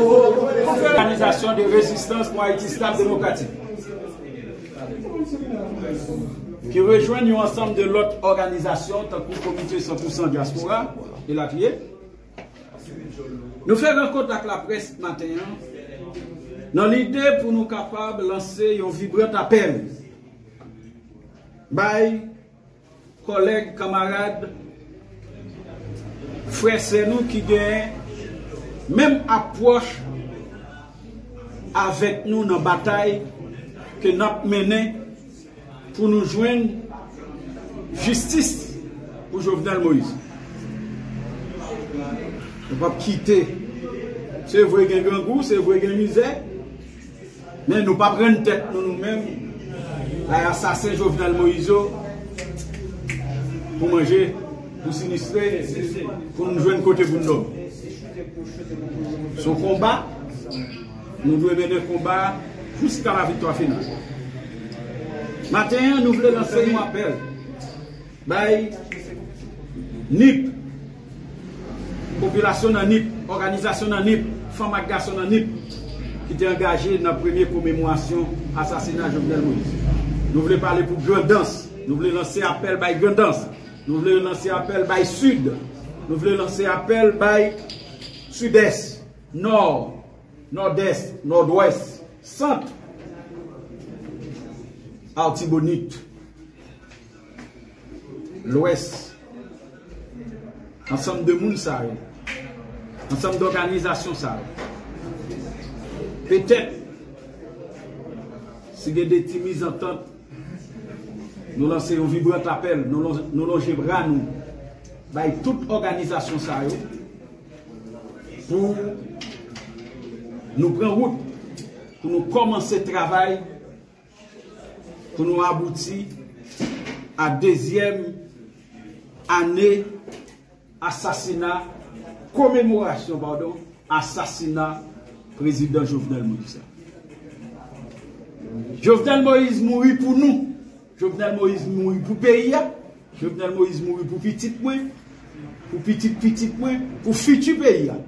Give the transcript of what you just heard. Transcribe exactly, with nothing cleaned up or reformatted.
Organisation de résistance pour Haïti Stable Démocratique, ki rejwenn yon ansanm de lòt òganizasyon, tankou Komite San pou san Dyaspora, elatriye. Nou fè rankont ak laprès maten an, nan lide pou nou kapab lanse yon vibran apèl bay kòlèg, kanmarad, frè, sè nou ki gen menm apwòch avèk nou nan batay ke n ap mennen pou nou jwenn jistis pou Jovenel Moïse. Nou p ap kite. Se vre gen grangou, se vre gen mizè, men nou p ap rann tèt nou, nou menm, bay asasen Jovenel Moïse yo pou manje, pou sinistre, pou nou jwenn kote pou nou dòmi. Se yon konba, nou dwe mennen konba a jiska laviktwa final. Maten an, nou vle lanse yon apèl bay nip, popilasyon nan nip, òganizasyon nan nip, fanm ak gason nan nip, ki te angaje nan premye komemorasyon asasina Jovenel Moïse. Nou vle pale pou Grandans. Nou vle lanse apèl bay Grandans. Nou vle lanse apèl bay Sid. Nou vle lanse apèl bay Sidès, Nò, Nòdès, Nòdwès, Sant, Artibonit, Lwès. Ansanm de moun sa yo, ansanm dòganizasyon sa yo, petèt, si gen de ti mizantant, nou lanse yon vibrant apèl, nou lon-, nou lonje bra nou bay tout òganizasyon sa yo pou nou pran wout, pou nou kòmanse travay, pou nou abouti a dezyèm ane asasina, komemorasyon, padon, asasina prezidan Jovenel Moïse la. Jovenel Moïse mouri pou nou. Jovenel Moïse mouri pou peyi a. Jovenel Moïse mouri pou pitit mwen, pou pitit pitit mwen, pou fiti peyi a.